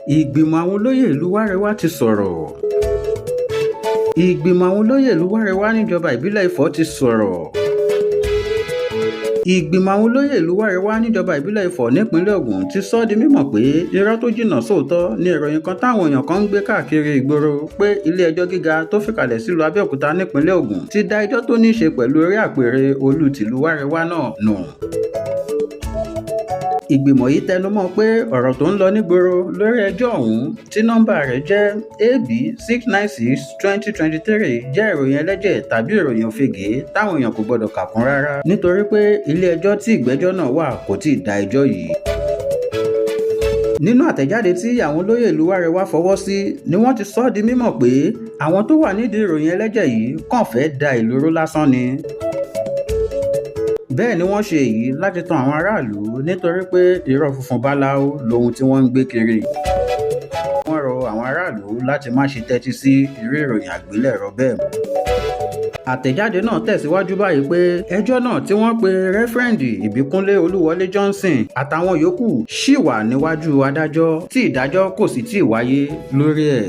Ìgbìmọ̀ àwọn olóyè ìlú Wárẹwà ti sọ̀rọ̀. Ìgbìmọ̀ àwọn olóyè ìlú Wárẹwà níjọba ìbílẹ̀ Ifọ̀ ti sọ̀rọ̀. Ìgbìmọ̀ àwọn olóyè ìlú Wárẹwà níjọba ìbílẹ̀ Ifọ̀ nípìnlẹ̀ Ògùn ti sọ ọ́ di mímọ̀ pé irọ́ tó jìnnà sóòótọ́ ni ìròyìn kan táwọn èèyàn kan ń gbé káàkiri ìgboro pé ilé-ẹjọ́ gíga tó fìkàlẹ̀ sílùú Abẹ́òkúta nípìnlẹ̀ Ògùn ti da ẹjọ́ tó ní í ṣe pẹ̀lú orí àpèrè Olú tìlú Wárẹwà náà nù. Ìgbìmọ̀ yìí tẹnu mọ́ pé ọ̀rọ̀ tó ń lọ nígboro lórí ẹjọ́ ọ̀hún tí nọ́ńbà rẹ̀ jẹ́ AB 696/2023 jẹ́ ìròyìn ẹlẹ́jẹ̀ tàbí ìròyìn òfegè táwọn èèyàn kò gbọdọ̀ kà kún rárá nítorí pé ilé-ẹjọ́ tí ìgbẹ́jọ́ náà wà kò tíì dá ẹjọ́ yìí. Nínú àtẹ̀jáde tí àwọn olóyè ìlú Wárẹwà fọwọ́ sí ni wọ́n ti sọ ọ́ di mímọ̀ pé àwọn tó wà nídìí ìròyìn ẹlẹ́jẹ̀ yìí kàn fẹ́ẹ́ da ìlú rú lásán ni. Bẹ́ẹ̀ ni wọ́n ṣe èyí láti tan àwọn aráàlú nítorí pé irọ́ funfun báláú lohun tí wọ́n ń gbé kiri. Wọ́n rọ àwọn aráàlú láti má ṣe tẹ́tí sí irú ìròyìn àgbélẹ̀rọ bẹ́ẹ̀ mọ́. Àtẹ̀jáde náà tẹ̀síwájú báyìí pé ẹjọ́ náà tí wọ́n pe Rẹ́fúrẹ́ǹdì Ìbíkúnlé Olúwọlé Johnson àtàwọn yòókù ṣì wà níwájú adájọ́ tí ìdájọ́ kò sì tíì wáyé lórí ẹ̀.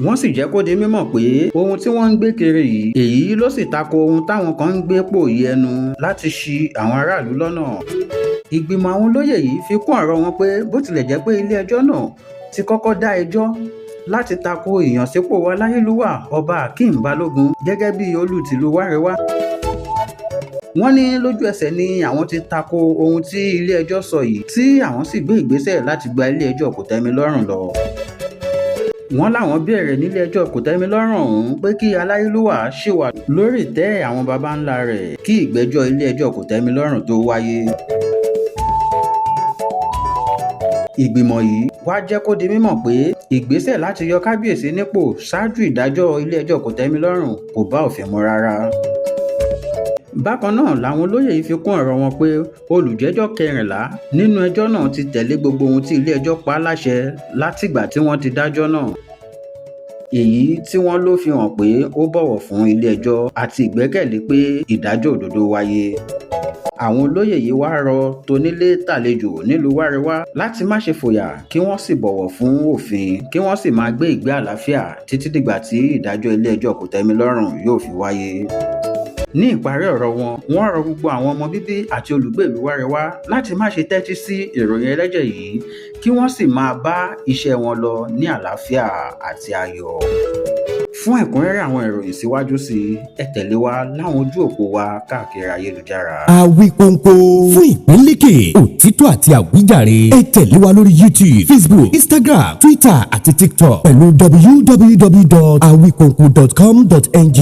Wọ́n sì jẹ́ kó di mímọ̀ pé ohun tí wọ́n ń gbé kiri yìí èyí ló sì tako ohun táwọn kan ń gbé pòòyì ẹnu láti ṣi àwọn aráàlú lọ́nà. Ìgbìmọ̀ àwọn olóyè yìí fi kún ọ̀rọ̀ wọn pé bó tilẹ̀ jẹ́ pé ilé-ẹjọ́ náà ti kọ́kọ́ dá ẹjọ́ láti tako ìyànsípò Aláyélúwà Ọba Akeem Balógun gẹ́gẹ́ bíi Olú tìlú Wárẹwà. Wọ́n ní lójú ẹsẹ̀ ni àwọn ti tako ohun tí ilé-ẹjọ́ sọ yìí tí àwọn sì gbé ìgbésẹ̀ láti gba ilé-ẹjọ́ kòtẹ́milọ́rùn lọ. Wọ́n láwọn béèrè nílé-ẹjọ́ kòtẹ́milọ́rùn ọ̀hún pé kí Aláyélúwà ṣì wà lórí ìtẹ́ àwọn baba ńlá rẹ̀ kí ìgbẹ́jọ́ ilé-ẹjọ́ kòtẹ́milọ́rùn tóó wáyé. Ìgbìmọ̀ yìí wàá jẹ́ kó di mímọ̀ pé ìgbésẹ̀ láti yọ kábíyèsí nípò ṣáájú ìdájọ́ ilé-ẹjọ́ kòtẹ́milọ́rùn kò bá òfin mu rárá. Bákan náà làwọn olóyè yìí fi kún ọ̀rọ̀ wọn pé olùjẹ́jọ́ 14 nínú ẹjọ́ náà ti tẹ̀lé gbogbo ohun tí ilé-ẹjọ́ pa á láṣẹ látìgbà tí wọ́n ti dájọ́ náà. Èyí tí wọ́n lọ fi hàn pé ó bọ̀wọ̀ fún ilé-ẹjọ́ àti ìgbẹ́kẹ̀lé pé ìdájọ́ òdodo wáyé. Àwọn olóyè yìí wàá rọ tonílé tàlejò nílùú Wárẹwà láti má ṣe fòyà kí wọ́n sì bọ̀wọ̀ fún òfin kí wọ́n sì máa gbé ìgbé àlàáfíà títí dìgbà tí ìdájọ́ ilé-ẹjọ́ kòtẹ́milọ́rùn yóò fi wáyé. Ní ìparí ọ̀rọ̀ wọn, wọ́n rọ gbogbo àwọn ọmọ bíbí àti olùgbé ìlú Wárẹwà láti má ṣe tẹ́tí sí ìròyìn ẹlẹ́jẹ̀ yìí kí wọ́n sì máa bá iṣẹ́ wọn lọ ní àlàáfíà àti ayọ̀. Fún ẹ̀kúnrẹ́rẹ́ àwọn ìròyìn síwájú sí i, ẹ tẹ̀lé wa láwọn ojú òpó wa káàkiri ayélujára. Àwíkóńkó fún ìpínlẹ̀kẹ̀ òtítọ́ àti àwíjàre, ẹ tẹ̀lé wa lórí YouTube, Facebook, Instagram, Twitter àti TikTok pẹ̀lú www.awikonko.com.ng.